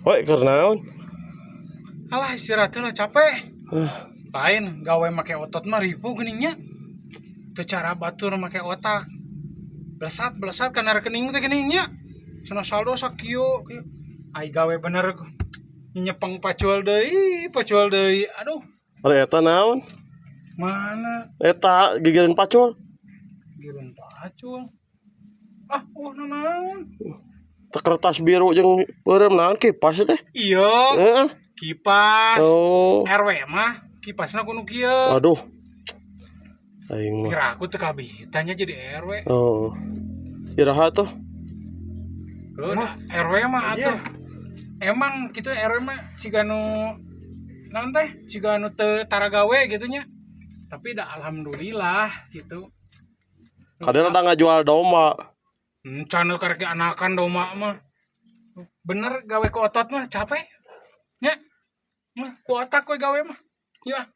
Woi, keur naon? Alah, istirahat lah, capek. Ah. Lain gawe make otot mah ripuh geuning nya. Teu cara batur make otak. Belesat belesat kana rekening teh geuning nya. Cenah saldo sakieu. Kieu. Ai gawe bener nyepeng pacul deui, pacul deui. Aduh, Ari eta naon? Mana? Eta gigireun pacul. Gigireun pacul. Ah, oh naon? Teh kertas biru jeung beureum naon, kipas teh? Iya, Heeh. kipas. Oh. RW mah kipasna kudu kieu. Aduh. Aing mah. Kira aku teu kabitanya jadi RW. Oh. Iraha tuh? Udah, RW mah atuh. Emang gitu RW mah ciga nu naon teh? Ciga nu teu tara gawe gitu nya. Tapi dah alhamdulillah gitu. Kadang ada ngajual domba. Can karek anakan domba mah. Bener gawe ku otot mah capek. Nya. Mah ku otak we gawe mah. Ya.